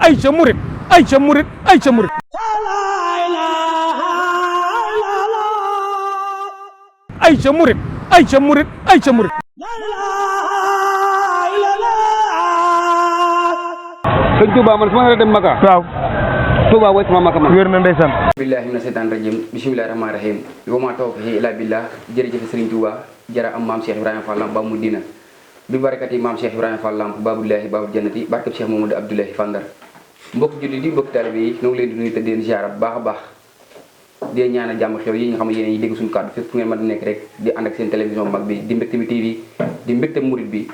ay ca murit ay ca murit ay ca murit ay ca murit ay ca murit ay ca murit sëñ Touba man su ma dem Makka. waaw Touba wacc ma Makka man. wér na ndeysaan. billahi mina seytaan rajim bismillahi rahmaani rahim wa ma tawfiqi illa billah jërëjëf Serigne Touba jara am maam Cheikh Ibrahima Fall Lamp ba mu dina bi barakati maam Cheikh Ibrahima Fall Lamp babullahi babul jannati barkab Cheikh Mamadou Abdoulahi Fandar mbokk jullit yi mbokk taalibe yi ñoo ngi leen di nuyu te di leen ziar bu baax a baax di ñaanal jàmm xew yi nga xam ne yéen yi dégg suñu kàddu fépp fu ngeen mën di nekk rek di ànd ak seen télévision mag bi di Mbecté mi TV di Mbecté Murid bi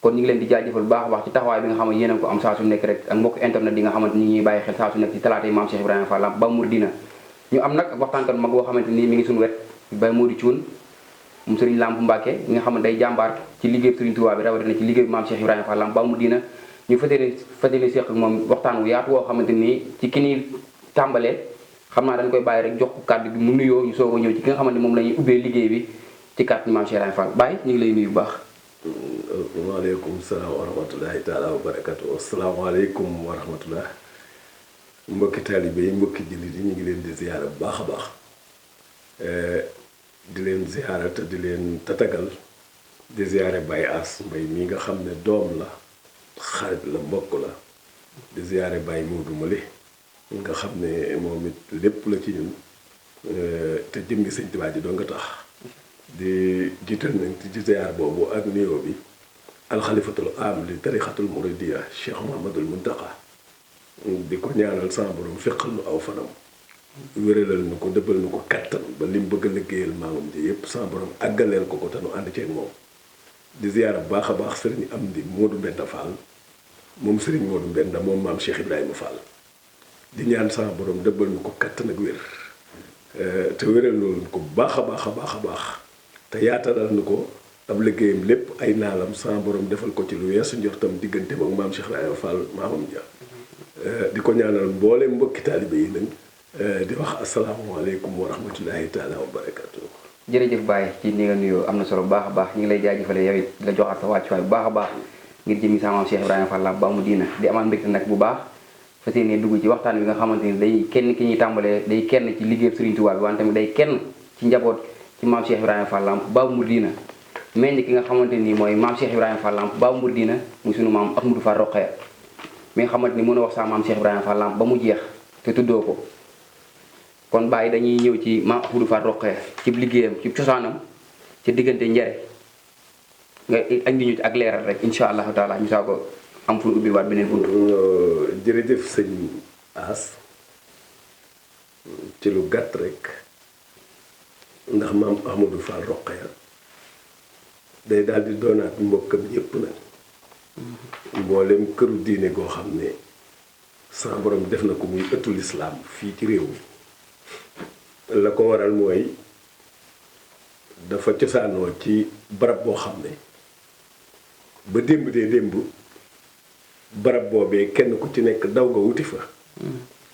kon ñu ngi leen di jaajëfal bu baax a baax ci taxawaay bi nga xam ne yéen a ko am saa su nekk rek ak mbokk internet yi nga xamante ni ñuy bàyyi xel saa su nekk ci talaata yi maam Cheikh Ibrahima Fall Lamp ba Mouridina ñu am nag waxtaankat mag boo xamante ni mi ngi suñu wet Baye Modou Thioune mu Serigne Lamp Mbacke ñi nga xam ne day jàmbaar ci liggéey Serigne Touba bi rawatina ci liggéey maam Cheikh Ibrahima Fall Lamp ba Mouridina ñu fëtee seq ak moom waxtaan wu yaatu woo xamante ni ci ki ni tàmbalee xam naa dañ koy bàyyi rek jox ko kàddu bi mu nuyoo ñu soog a ñëw ci ki nga xamante ni moom la ñuy ubbee liggéey bi ci kàddu maam Cheikh Ibrahima Fall Baye ñu ngi lay nuyu bu baax. waaleykum salaam wa rahmatullahi taala wa barakatu asalaamaaleykum wa rahmatullah mbokki taalibe yi mbokki jullit yi ñu ngi leen di ziyaara bu baax a baax di leen ziyaara te di leen tatagal di ziyaare Baye As Mbay mi nga xam ne doom la xarit la mbokk la di ziyaare Baye Moodu Male nga xam ne moom it lépp la ci ñun te jëmmi Sëñ Tuubaa ji doo nga tax di jiital nañ ci ziyaar boobu ak nuyoo bi alxalifatul am li tarixatul muridiya Cheikh Mouhamadul Muntaqa di ko ñaanal sama borom feqal nu aw fanam wéralal nu ko dëbbal nu ko kattan ba lim bëgg a liggéeyal maamam ji yépp sama borom àggaleel ko te nu ànd ceeg moom di ziyaar bu baax a baax sëriñ Amdi Moodu Mbenda Fall moom sëriñ Moodu Mbenda moom maam Cheikh Ibrahima Fall di ñaan sama borom dëbbal nu ko kattan ak wér te wéral loolu ko bu baax a baax a baax a baax te yaatalal nu ko ab liggéeyam lépp ay naalam sama borom defal ko ci lu weesu njortam diggante ak maam Cheikh Ibrahima Fall maamam ja di ko ñaanal mboole mbokki taalibe yi nag di wax asalaamaaleykum wa rahmatullahi taala wa barakatu jërëjëf Baye ci ni nga nuyoo am na solo bu baax a baax ñu ngi lay jaajëfale yow it di la joxaat sa wàccuwaay bu baax a baax ngir jëmi sa maam Cheikh Ibrahima Fall Lamp ba Mouridina di amaan mbégte nag bu baax fas yéene dugg ci waxtaan bi nga xamante ni day kenn ki ñuy tàmbalee day kenn ci liggéey Serigne Touba bi wante tamit day kenn ci njaboot ci maam Cheikh Ibrahima Fall Lamp ba Mouridina meññ ki nga xamante ni mooy maam Cheikh Ibrahima Fall Lamp ba Mouridina muy sunu maam Ahmadou Fall Rokhaya mi nga xamante ni mën a wax sa maam Cheikh Ibrahima Fall Lamp ba mu jeex te tuddoo ko kon Baye dañuy ñëw ci maam Ahmadou Fall Rokhaya ci liggéeyam ci cosaanam ci diggante njare nga andi ñu ci ak leeral rek incha allahu taala ñu saa ko am fu ubbi waat beneen buntu. jërëjëf sëñ As ci lu gàtt rek ndax maam Ahmadou Fall Rokhaya day daal di doonaat mbokkam yépp nag mboolem këru diine goo xam ne sa borom def na ko muy ëttu lislaam fii ci réew mi la ko waral mooy dafa cosaanoo ci barab boo xam ne ba démb dee démb barab boobee kenn ku ci nekk daw nga wuti fa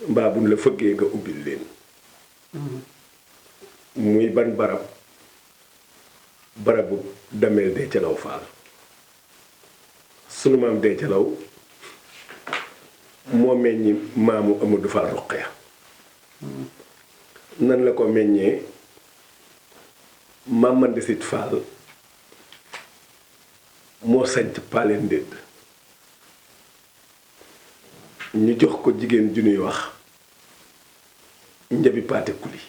mbaa buñ la fëggee nga ubbil leen muy ban barabu dameel dee calaw faal sunu maam dee calaw moo meññi maamu Amadou Fall Rokhaya nan la ko meññee maam Mandesit Fall moo sanc Paleen Ndédd ñu jox ko jigéen ju ñuy wax Njabi Paate Kuli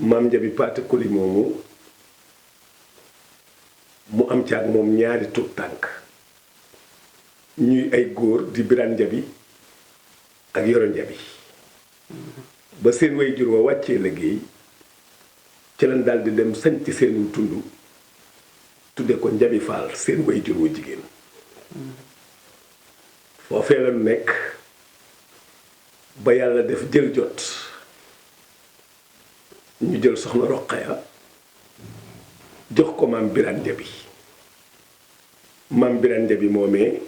maam Njabi Paate Kuli moomu mu am ci ak moom ñaari tuut tànk ñuy ay góor di Biraan Njabi ak Yoro Njabi ba seen way jur wa wàccee liggéey ci lañ daal di dem sañ ci seenu tund tudde ko Njabi Fall seen way jur wa jigéen foofee la nekk ba yàlla def jël jot ñu jël soxna Rokhaya jox ko maam Biraan Njabi maam Biraan Njabi moomee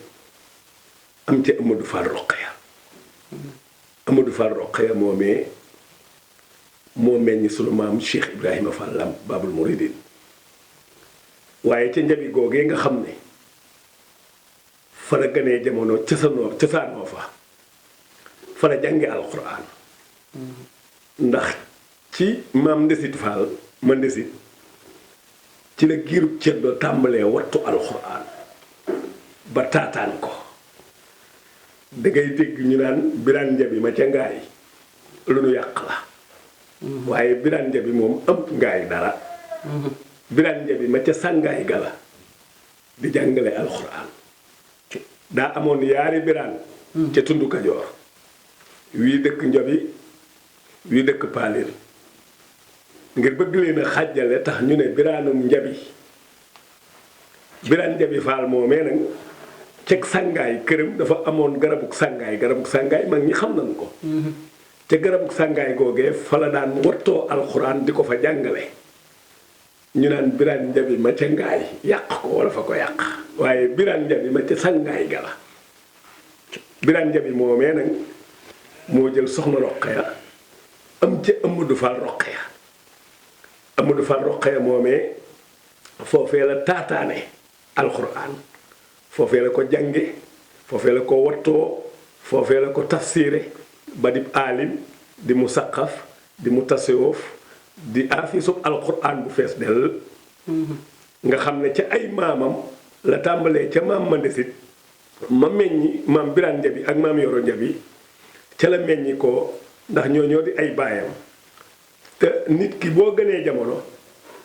am ca Amadou Fall Rokhaya Amadou Fall Rokhaya moomee moo meññ sunu maam Cheikh Ibrahima Fall Lamp Babul Mouridine waaye ca njabi googee nga xam ne fa la gënee jamono cosaanoo fa la jànge alxuraan ndax ci maam Ndesit Fall ma Ndesit ci la giirub ceddo tàmbalee wattu alxuraan ba taataan ko dangay dégg ñu naan biraan njabi ma ca ngaay lu nu yàq la waaye biraan njabi moom amut ngaay dara biraan njabi ma ca sàngaay ga la di jàngale alxuraan daa amoon yaari biraan ca tund Kajoor wii dëkk njabi wii dëkk paalir ngir bëgg leen a xàjjale tax ñu ne biraanum njabi biraan njabi faal moomee nag ceg sàngaay këram dafa amoon garabuk sàngaay mag ñi xam nañ ko te garabuk sàngaay googee fa la daan wattoo alxuraan di ko fa jàngale ñu naan biraan njabi ma ca ngaay yàq ko wala fa ko yàq waaye biraan njabi ma ca sàngaay ga la biraan njabi moomee nag moo jël soxna Roqaya am ca Amadou Fall Roqaya Amadou Fall Roqaya moomee foofee la taataane alxuraan foofee la ko jànge foofee la ko wattoo foofee la ko tafsiire ba di aalim di mu saqaf di mu tasawuf di aafisub alxuraan bu fees dell nga xam ne ca ay maamam la tàmbalee ca maam ma Ndesit ma meññi maam Biraan Njabi ak maam Yoro Njabi ca la meññi ko ndax ñoo di ay baayam te nit ki boo gënee jamono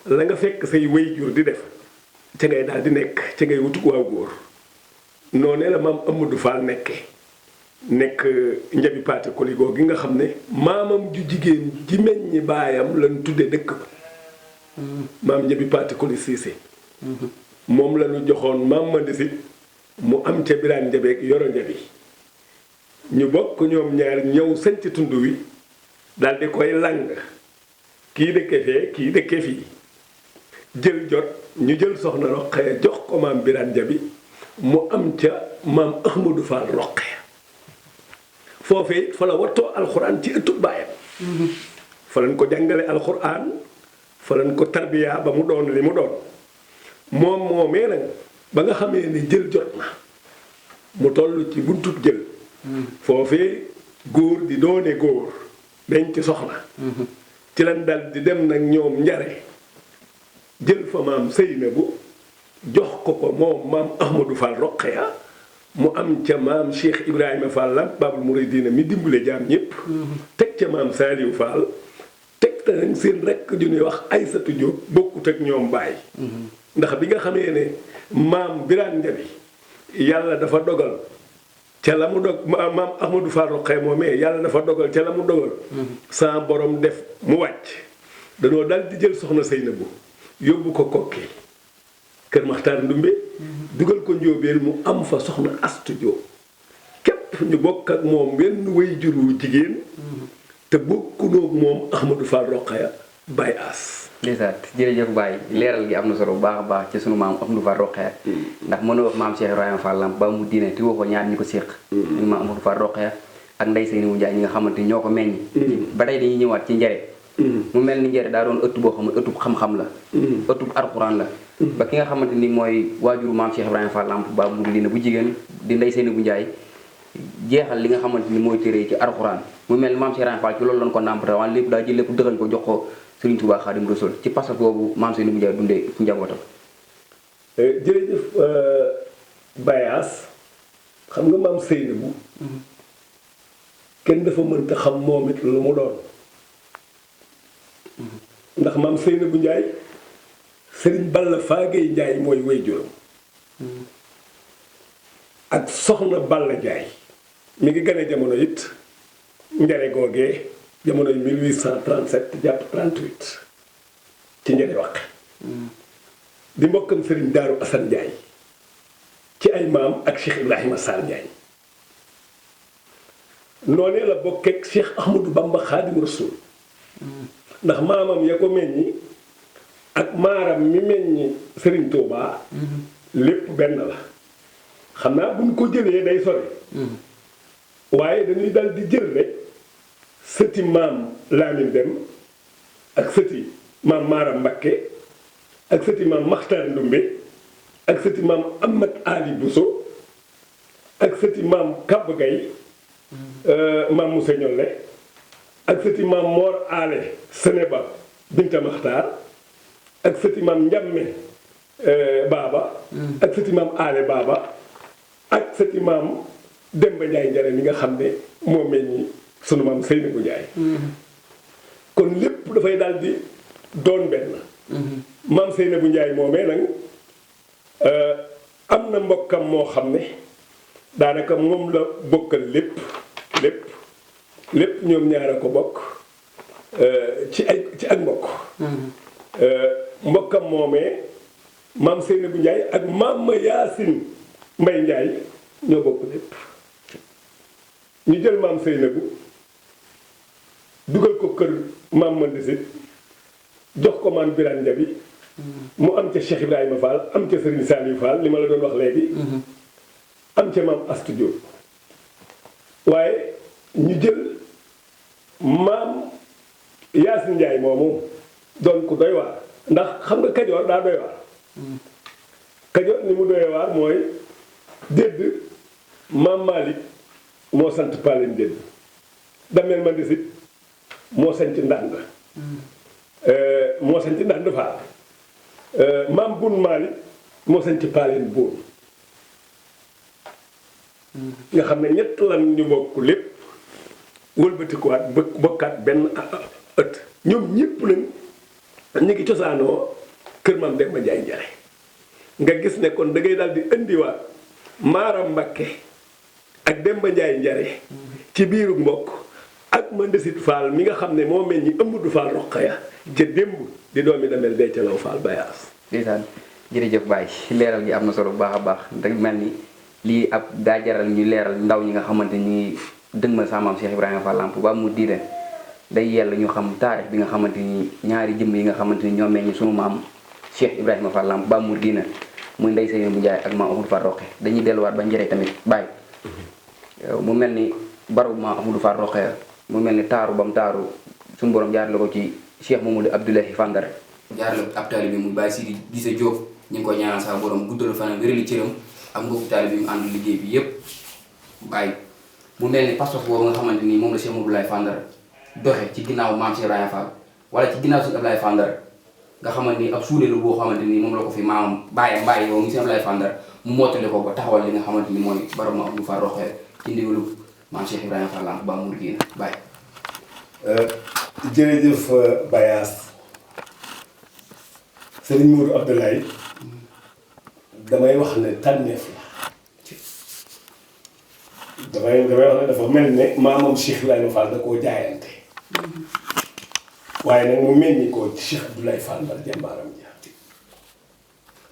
la nga fekk say waajur di def ca ngay daal di nekk ca ngay wutuk waaw góor noonee la maam Amadou Fall nekk njabi paate koligoo gi nga xam ne maamam ju jigéen ji meññi baayam lañ tudde dëkk ba maam njabi paate koli siise moom la ñu joxoon maam ma Ndesit mu am ca Biraan Njabi ak Yoro Njabi ñu bokk ñoom ñaar ñëw sanc tund wi daldi koy lang kii dëkke fee kii dëkke fii jël jot ñu jël soxna Roqaya jox ko maam Biraan Njabi mu am ca maam Ahmadou Fall Roqaya foofee fa la wattoo alxuraan ci ëttub baayam fa lañ ko jàngale alxuraan fa lañ ko tarbiya ba mu doon li mu doon moom moomee nag ba nga xamee ni jël jot na mu toll ci buntub jël foofee góor di doone góor dañ ci soxna ci lañ dal di dem nag ñoom njare jël fa maam Seynabu jox ko moom maam Ahmadou Fall Roqaya mu am ca maam Cheikh Ibrahima Fall Lamp Babul Mouridina mi dimbale jaam ñépp teg ca maam Saliou Fall teg te nag seen rekk ju ñuy wax Aysatu Jóob bokkut ak ñoom baay ndax bi nga xamee ne maam Biraan Njabi yàlla dafa dogal ca la mu dog maam Ahmadou Fall Roqaya moomee yàlla dafa dogal ca la mu dogal sa borom def mu wàcc danoo dal di jël soxna Seynabu yóbbu ko Kokki kër Maxtaar Ndumbe dugal ko Njóobeen mu am fa soxna Astu Jóob képp ñu bokk ak moom wenn waajur wu jigéen te bokkunoog moom Ahmadou Fall Roqaya Baye As ndeysaan jërëjëf Baye leeral gi am na solo bu baax a baax ci sunu maam Ahmadou Fall Roqaya ndax mënoo wax maam Cheikh Ibrahima Fall Lamp ba mu diine te woo ko ñaar ñi ko séq ñu maam Ahmadou Fall Roqaya ak Ndey Seynabu Njaay ñi nga xamante ni ñoo ko meññ ba tey dañuy ñëwaat ci njare mu mel ni njare daa doon ëtt boo xam ne ëttub xam-xam la ëttub alxuraan la ba ki nga xamante ni mooy waajuru maam Cheikh Ibrahima Fall Lamp ba mu diine bu jigéen di Ndey Seynabu Njaay jeexal li nga xamante ni mooy téere ci alxuraan mu mel ni maam Cheikh Ibrahima Fall ci loolu lañ ko nàmpata waaye lépp daa jël lépp dëxañ ko jox ko Sëriñ Tuubaa Xaadimu Rasuul ci pas boobu maam Seynabu Njaay dundee ci njabootam. jërëjëf Baye As xam nga maam Seynabu kenn dafa mënta xam moom it lu mu doon ndax maam Seynabu Njaay Sëriñ Balla Faagay Njaay mooy waajuram ak soxna Balla Njaay mi ngi gane jamono it njare googee jamono 1837 jàpp 38 ci njare wax di mbokkam Sëriñ Daaru Asan Njaay ci ay maam ak Cheikh Ibrahima Sall Njaay noonee la bokkeek Cheikh Ahmadou Bamba Xaadimu Rasuul ndax maamam ya ko meññi ak maaram mi meññi Sëriñ Tuubaa lépp benn la xam naa buñ ko jëlee day sori waaye dañuy dal di jël rek sëti maam Laamin Dem ak sëti maam Maaram Mbakke ak sëti maam Maxtaar Ndumbe ak sëti maam Amat Ali Bousso ak sëti maam Kab Gay maam Moussa Ñolle ak sëti maam Mor Ale Seneba Binta Maxtaar ak sëti maam Njamme Baba ak sëti maam Ale Baba ak sëti maam Demba Njaay Njare mi nga xam ne moo meññi sunu maam Seynabou Njaay kon lépp dafay daal di doon benn maam Seynabou Njaay moomee nag am na mbokkam moo xam ne daanaka moom la bokkal lépp ñoom ñaar a ko bokk ci ak mbokk mbokkam moomee maam Seynabou Njaay ak maam ma Yaasin Mbay Njaay ñoo bokk lépp ñu jël maam Seynabou dugal ko kër maam Mandisit jox ko maam Birane Njabi mu am ca Cheikh Ibrahima Fall am ca Serigne Saliou Fall li ma la doon wax léegi am ca maam Astou Diop waaye ñu jël maam Yaasin Njaay moomu doon ko doy waar ndax xam nga Kajoor daa doy waar Kajoor ni mu doy waar mooy dédd maam Malick moo sant Palen dédd Damel Mandisit moo sanc Ndànd moo sanc Ndànd Fall maam Bun Malick moo sanc Palen Boon nga xam ne ñett lan ñu bokk lépp wëlbatikuwaat bokkaat benn ëtt ñoom ñëpp nag ñu ngi cosaanoo kër maam Demba Njaay Njare nga gis ne kon da ngay daal di indiwaat Maaram Mbakke ak Demba Njaay Njare ci biiru mbokk ak Mandisit Fall mi nga xam ne moo mel ni Amadou Fall Rokhaya ca démb di doomi Damel day ca law Fall Bayaas. ndeysaan jërëjëf Baye leeral gi am na solo bu baax a baax da mel ni lii ab daa jaral ñu leeral ndaw ñi nga xamante ni dëgmal sa maam Cheikh Ibrahima Fall Lamp ba mu diine day yell ñu xam taarix bi nga xamante ni ñaari jëmm yi nga xamante ni ñoo meññ sunu maam Cheikh Ibrahima Fall Lamp ba mu diine muy Ndeye Seynabou Ndiaye ak maam Amadou Fall Rokhaya dañuy delluwaat ba njëre tamit Baye mu mel ni barabu maam Amadou Fall Rokhaya mu mel ni taaru bam taaru suñu borom jaarale ko ci Cheikh Mamadou Abdoulaye Fandara jaarale ab taalibe bi mu Baye Sidi Gise Diop ñu ngi koy ñaanal sa borom guddal fanam wérali cëram ak mbokku taalibe bi mu ànd liggéey bi yépp Baye mu mel ni pas-pas boobu nga xamante ni moom la Cheikh Mamadou Abdoulaye Fandara doxe ci ginnaaw maam Cheikh Ibrahima Fall wala ci ginnaaw suñu Abdoulaye Fandara nga xamante ni ab suulee lu boo xamante ni moom la ko fi maamam bàyyi yow ngi Cheikh Abdoulaye Fandara mu mottali ko ba taxawal li nga xamante ni mooy barabu Amadou Fall Rokhaya ci ndigalu maam Cheikh Ibrahima Fall Lamp ba mu diina Baye jërëjëf Bayaas Serigne Modou Abdoulaye damay wax ne tànneef la damay wax ne dafa mel ne maamam Cheikh Ibrahima Fall da koo jaayante waaye nag mu mel ni ko Cheikh Abdoulaye Fall Ndar jàmbaaram ja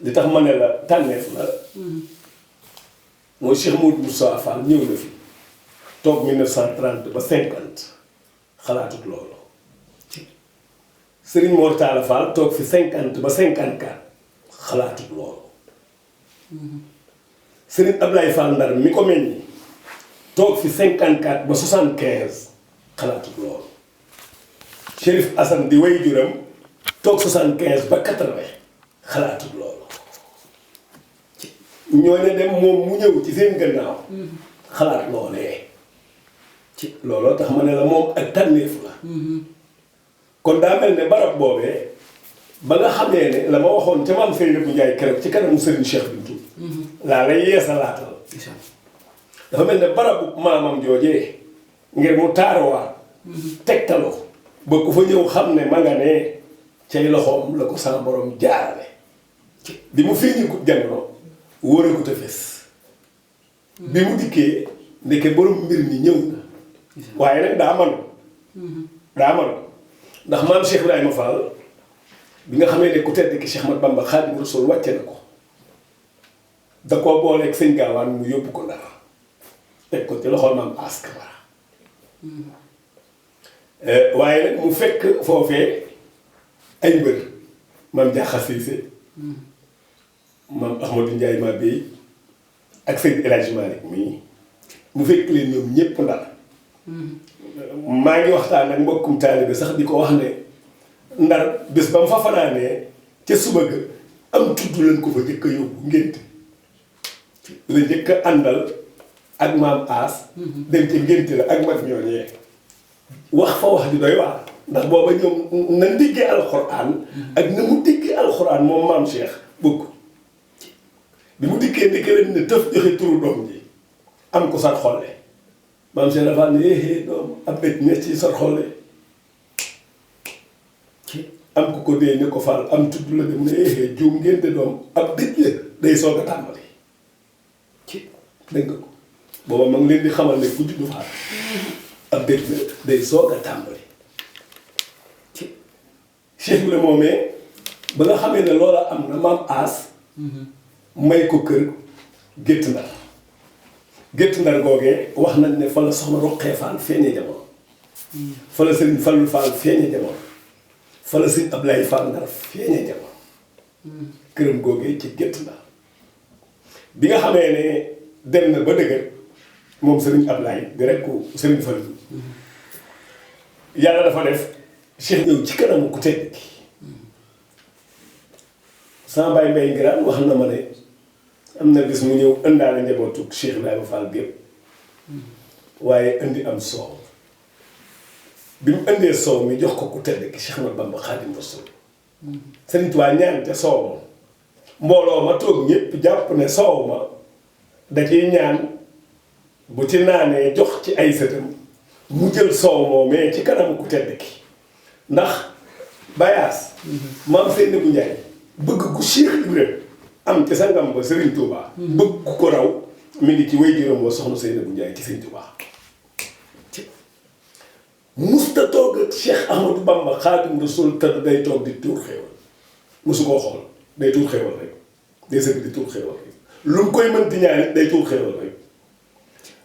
li tax ma ne la tànneef la mooy Cheikh Modou Moussa Fall ñëw na fi toog 1930 ba 50 xalaatut loolu Serigne Mor Talla Fall toog fi 50 ba 54 xalaatut loolu Serigne Abdoulaye Fall Ndar mi ko meññi toog fi 54 ba 75 xalaatut loolu Chérif Assane di way juram toog 75 ba 80 xalaatut loolu ñoo ne dem moom mu ñëw ci seen gannaaw xalaat loolee ci looloo tax ma ne la moom ak tànneef la kon daa mel ne barab boobee ba nga xamee ne la ma waxoon ca maam Seynabou Ndiaye keroog ci kanamu Serigne Cheikh Bintou laa lay yeesalaatal dafa mel ne barabu maamam joojee ngir mu taaruwaat tegtaloo ba ku fa ñëw xam ne ma nga ne cay loxoom la ko sama borom jaarale bi mu feeñu ko jamono wóoragut a fes bi mu dikkee ndeke borom mbir mi ñëw na waaye nag daa manu ndax maam Cheikh Ibrahima Fall bi nga xamee ne ku tedd ki Cheikh Ahmad Bamba Xaadimu Rasuul wàcce na ko da koo booleeg sëñ gaawaan mu yóbbu ko Ndar teg ko ci loxol maam Askara waaye nag mu fekk foofee ay mbër maam Jaaxa Siise maam Ahmadou Ndiaye ma béy ak sëñ El Hadji Malick mii mu fekk leen ñoom ñépp Ndar maa ngi waxtaan ak mbokkum taalibe sax di ko wax ne Ndar bés ba mu fa fanaanee ca suba ga am tudd lañ ko fa njëkk a yóbbu ngénte la njëkk a àndal ak maam As dem ca ngénte la ak mag ñooñee wax fa wax ju doy waar ndax booba ñoom na déggee alxuraan ak na mu déggee alxuraan moom maam Cheikh bëgg bi mu dikkee ndeke leen ne tëf joxe turu doom ji am ko sat xolle maam Cheikh dafa ne éé doom ab bëj ne ci sat xolle am ku ko dee ne ko faal am tudd la dem ne éé juum ngénte doom ab bëj la day soog a tàmbali dégg nga ko booba ma ngi leen di xamal ne ku juddu faal ab bëj la day soog a tàmbali Cheikh Ibrahima moomee ba nga xamee ne loola am na maam As may ko kër gétt ndar googee wax nañ ne fa la soxna Roqee Fall feeñe jamono fa la sëriñ Fallu Fall feeñe jamono fa la sëriñ Ablaye Fall Ndar feeñe jamono këram googee ci gétt ndar bi nga xamee ne dem na ba dëgër moom sëriñ Ablaye di rekk sëriñ Fallu yàlla dafa def Cheikh ñëw ci kanamu ku tedd ki sama baay Mbay Ngiraan wax na ma ne am na bis mu ñëw ëndaale njabootu Cheikh Ibrahima Fall gépp waaye indi am soow bi mu indee soow mi jox ko ku tedd ki Cheikh Ahmadou Bamba Xaadimu Rasuul Sëriñ Tuubaa ñaan te soow ma mbooloo ma toog ñépp jàpp ne soow ma da ciy ñaan bu ci naanee jox ci ay sëtam mu jël soow moomee ci kanamu ku tedd ki ndax bayaas maam Seynabou Ndiaye bëgg ku Cheikh Ibrahima am ci sangam ba Serigne Touba bëgg ku ko raw mi ngi ci way juróom wa soxna Seynabou Ndiaye ci Serigne Touba musta toog ak Cheikh Ahmadou Bamba Xaadimu Rasuul te day toog di tuur xéewal musu koo xool day tuur xéewal rek day sëgg di tuur xéewal rek lu mu koy mënti ñaan day tuur xéewal rek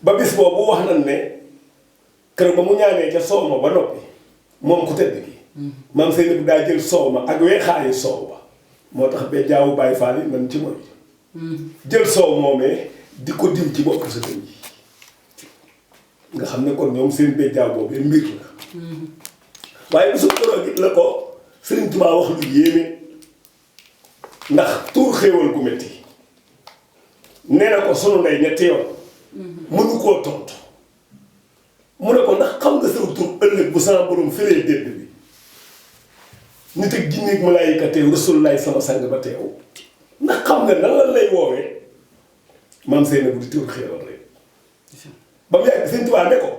ba bis boobu wax nañ ne kër ba mu ñaanee ca soow ma ba noppi moom ku tedd gi maam Seynabou daa jël soow ma ak weexaayu soow ba moo tax ba jaawu Baay Faal yi man ci mooy jël soow moomee di ko diw ci bopp sa dëñ ji nga xam ne kon ñoom seen bee jaaw boobu mbir la waaye bisu koroo gi la ko Sëriñ Tuubaa wax lu yéeme ndax tuur xéewal gu metti nee na ko sunu ndey ñetti yoon mënu koo tontu mu ne ko ndax xam nga saw tur ëllëg bu sama borom firee dédd bi nit ak jinne ak malaayika teew Rasulullaay sama sang ba teew ndax xam nga nan lan lay woowee maam Seynabou di tuur xéewal rek ba mu yàgg Sëriñ Tuubaa ne ko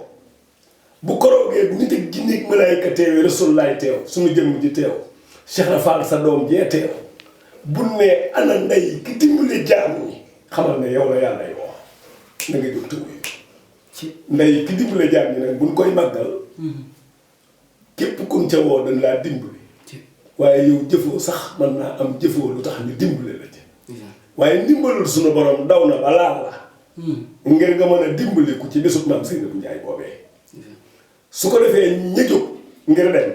bu koroogee bu nit ak jinne ak malaayika teewee Rasulullaay teew suñu jëmm ji teew Cheikh Rafal sa doom jee teew bu ne ana ndey ki dimbali jaam ñi xamal ne yow la yàlla yoo na nga jóg tuuti ndey ki dimbali jaam ñi nag buñ koy màggal képp kun ca woo dañ laa dimbali waaye yow jëfoo sax mën naa am jëfoo lu tax ñu dimbali la ci waaye ndimbalul suñu borom daw na ba laal la ngir nga mën a dimbali ku ci bésub maam Seynabou Ndiaye boobee su ko defee ña jóg ngir dem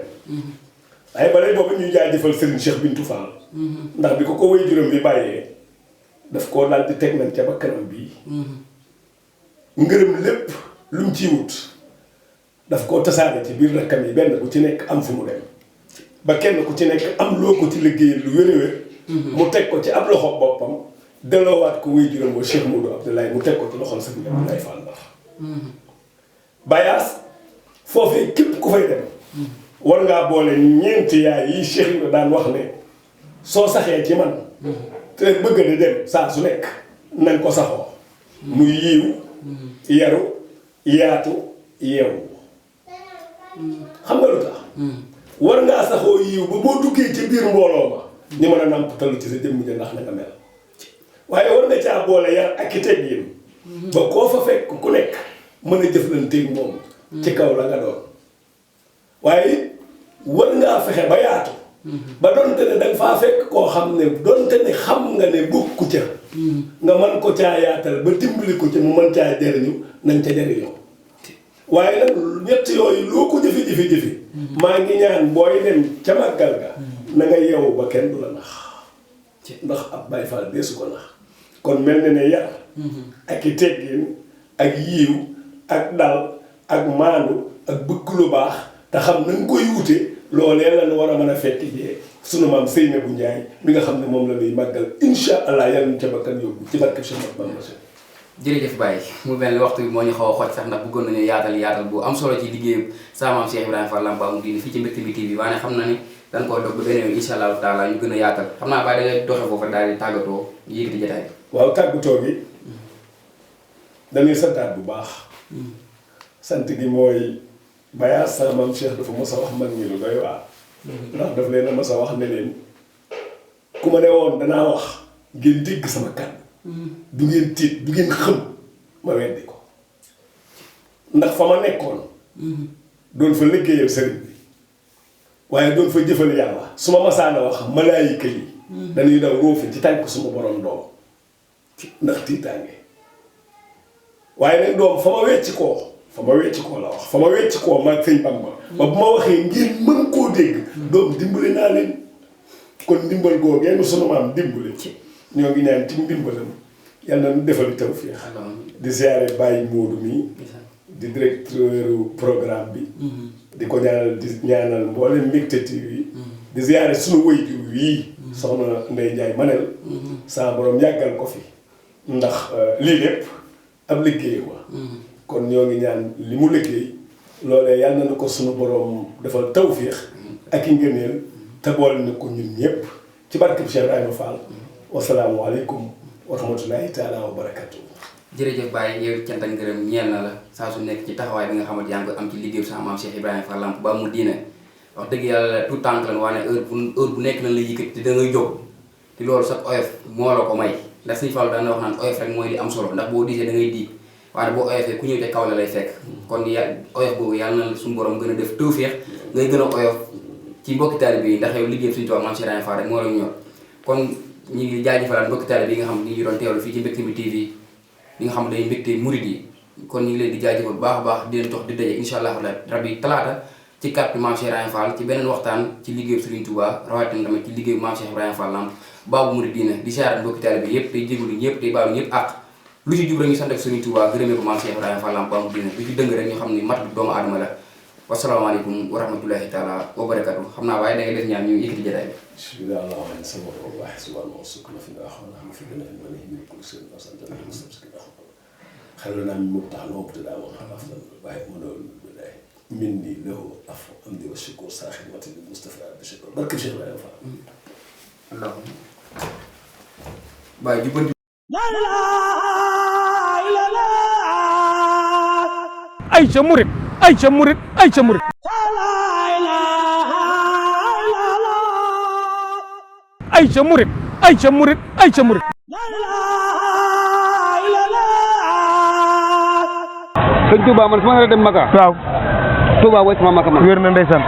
waaye balay boobu ñuy jaajëfal Serigne Cheikh Bintou Fall ndax bi ko way juróom bi bàyyee daf koo daal di teg nañ ca bakkanam bii ngërëm lépp lu mu ciy wut daf koo tasaare ci biir rakkam yi benn bu ci nekk am fu mu dem ba kenn ku ci nekk am loo ko ci liggéey lu wér-wér mu teg ko ci ab loxo boppam delloowaat ko way juróom wa Cheikh Modou Abdoulaye mu teg ko ci loxol Serigne Abdoulaye Fall ndax bayaas foofee képp ku fay dem war ngaa boole ñeenti yaay yi Cheikh Ibrahima daan wax ne soo saxee ci man te bëgg di dem saa su nekk nañ ko saxoo muy yiiw yaru yaatu yeewu xam nga lu tax war ngaa saxoo yiiw ba boo duggee ci biir mbooloo ma ñu mën a nàmpatalu ci sa jëmm ja ndax na nga mel waaye war nga caa boole yar ak i teggin ba koo fa fekk ku nekk mën a jëflanteeg moom ci kaw la nga doon waaye war ngaa fexe ba yaatu ba donte ne danga faa fekk koo xam ne donte ne xam nga ne bokku ca nga mën ko caa yaatal ba dimbali ko ca mu mën caa jariñu nañ ca jariñoo waaye nag ñett yooyu loo ko jëfe-jëfe maa ngi ñaan booy dem ca màggal ga na nga yeewu ba kenn du la nax ndax ab Baay Faal deesu ko nax kon mel na ne yar ak i teggin ak yiiw ak dal ak maandu ak bëgg lu baax te xam na nga koy wute loolee la ñu war a mën a fekk jee sunu maam Seynabou Ndiaye mi nga xam ne moom la ñuy màggal incha allah yàlla ñu ca bakkan yóbbu ci barke Cheikh Bamba. jërëjëf Baye mu mel ni waxtu bi moo ñu xaw a xoj sax ndax bëggoon nañu yaatal bu am solo ci liggéeyu sa maam Cheikh Ibrahima Fall Lamp Baabul Mouridina fii ci Mbectemi TV waaye xam na ni dañ koo dog ba beneen incha allahu taala ñu gën a yaatal xam naa Baye da ngay doxe foofu daal di tàggatoo yëkkati jotaay bi. waaw tàggatoo gi dañuy santaat bu baax. sant gi mooy Baye sa maam Cheikh dafa mos a wax mag ñi lu doy waar. ndax daf leen a mos a wax ne leen ku ma ne woon danaa wax ngeen dégg sama kàddu. du ngeen tiit du ngeen xëm ma weddi ko ndax fa ma nekkoon doon fa liggéeyal sëriñ bi waaye doon fa jëfal yàlla su ma masaana wax malaayika yi dañuy daw róofi ci tànk suma borom doom ndax tiitaange waaye nag doom fa ma wecci koo la wax fa ma wecci koo maag sëñ Bamba ba bu ma waxee ngir mën koo dégg doom dimbali naa leen kon ndimbal googu yenn sunu maam dimbali ñoo ngi ñaan ci ndimbalam yàlla na nu defal tawfiix di ziare Baye Modou mi di directeur programme bi di ko ñaanal di ñaanal mboolem Mbecté TV di ziare sunu waajur wii soxna Ndeye Ndiaye Manel saa borom yàggal ko fi ndax lii lépp ab liggéey wa kon ñoo ngi ñaan li mu liggéey loolee yàlla na ko sunu borom defal tawfiix ak i ngëneel te boole na ko ñun ñëpp ci barkeb Cheikh Ibrahima Fall. wasalaamualeykum wa rahmatulahi taala wa barakatu. jërëjëf Baye yow cant ak ngërëm ñeel na la saa su nekk ci taxawaay bi nga xamante yaa ngi koy am ci liggéeyu sa maam Cheikh Ibrahima Fall Lamp Baabul Mouridina wax dëgg yàlla tout tànk lan waaye heure bu nekk lan la yëkkati te da ngay jóg te loolu sax oyof moo la ko may ndax Sëñ Fall daan na wax naan oyof rek mooy li am solo ndax boo diisee da ngay diig waaye boo oyofee ku ñëw te kaw la lay fekk kon oyof boobu yàlla na suñu borom gën a def tawfeex ngay gën a oyof ci mbokki taalibe yi ndax yow liggéey Sëñ Tuubaa maam Cheikh Ibrahima Fall rek moo la ñor kon ñu ngi jaajëfalaat mbokki taalibe yi nga xam ni ñu doon teewlu fii ci Mbectemi TV li nga xam ne day mbégte murid yi kon ñu ngi leen di jaajëfal bu baax a baax di leen jox di daje incha allah rabbi talaata ci kàddu maam Cheikh Ibrahima Fall ci beneen waxtaan ci liggéeyu Serigne Touba rawatina tamit ci liggéeyu maam Cheikh Ibrahima Fall Lamp Baabul Mouridina di siyaare mbokki taalibe yëpp tey jégalu ñëpp tey baalu ñëpp ak lu ci jub rek ñu sant ak Serigne Touba gërëmee ko maam Cheikh Ibrahima Fall Lamp Baabul Mouridina lu ci dëng rek ñu xam ni mat doomu aadama la wasalaamaaleykum wa rahmatulahi taala wa barakatu xam naa waaye da ngay def ñaan ñu yëkkati jotaay bi. bismillah allahumma salli ala waahid subhanahu wa sukuna fi akhwana fi gëna mani min kulli shay'in asanta min mustabsik xelna min mubtaha wa mubtada wa afdal waaye mu doon billahi minni lahu afu amdi wa shukur sa khidmati bil mustafa bi shukr barke Cheikh Ibrahima Fall allahumma baay jubbanti Aïcha Murid Aïcha Murid Aïcha Murid Aïcha Murid Aïcha Murid Aïcha Murid sëñ Touba man su ma nar a dem Makka. waaw Touba mooy sama Makka man. wér na ndeysaan